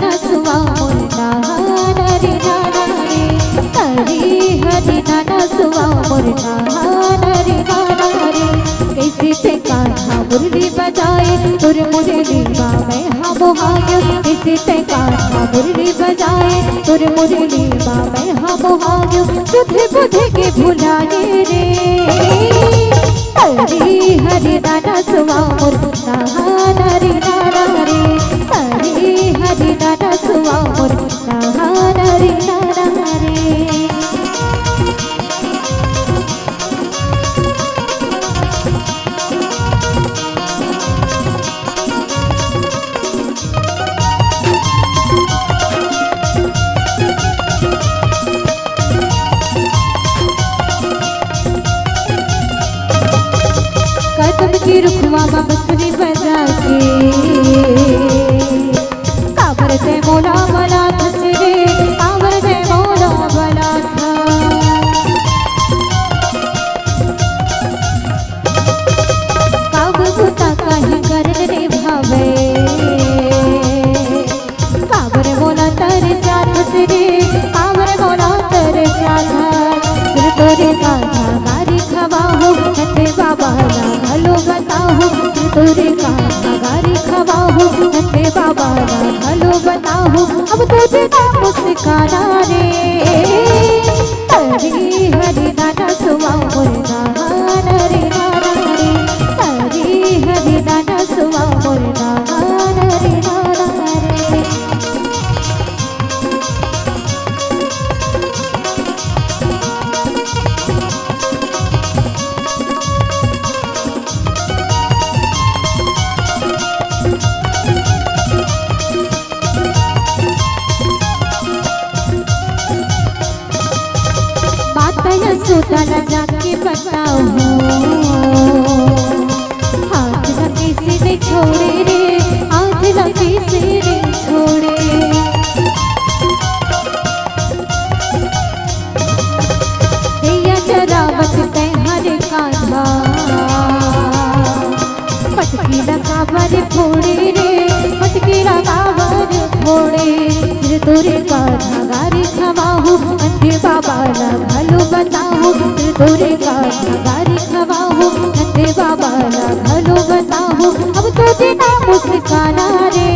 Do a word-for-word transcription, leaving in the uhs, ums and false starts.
नसवा मोर नहाना रे नाना रे, हरी हरी नसवा मोर नहाना रे नाना रे। कैसे ते कान्हा मुरली बजाए, तोर मुरली मा मैं हा मोहा गेंव। कैसे ते कान्हा मुरली बजाए, तोर मुरली मा मैं हा मोहा गेंव। सुधे बुधे के भुलाने रे, हरी हरी नसवा मोर नहाना रे नाना रे, हरी हरी नसवा मोर नहाना रे नाना रे। कदम के रुखवा मा बंसुरी बजा के, काबर ते मोला बलाथस रे, काबर ते मोला बलाथस। काम बुता काहीं करन रे भावे, काबर मोला तरसाथस रे, काबर मोला तरसाथस। फिर तोरे कान्हा गारी खवाहूँ, नंदे बाबा ला घलो बताहूँ। फिर तोरे कान्हा गारी खवाहूँ, नंदे बाबा ला घलो बताहूँ। अब तो बिना मुस्काना रे, हरी हरी नसवा मोर नहाना रे नाना रे, हरी हरी नसवा मोर नहाना रे नाना रे। माता यशोदा ला जाके बताहूँ, हाथ ला कइसे नइ छोड़े रे, हाथ ला कइसे नइ छोड़े। गइया चरावत तैं हरे कान्हा, मटकी ला काबर फोड़े रे, मटकी ला काबर फोड़े। फिर तोरे कान्हा गारी खवाहूँ, नंदे बाबा ला घलो बताहूँ। फिर तोरे कान्हा गारी खवाहूँ, नंदे बाबा ला घलो बताहूँ। अब तो बिना मुस्काना रे,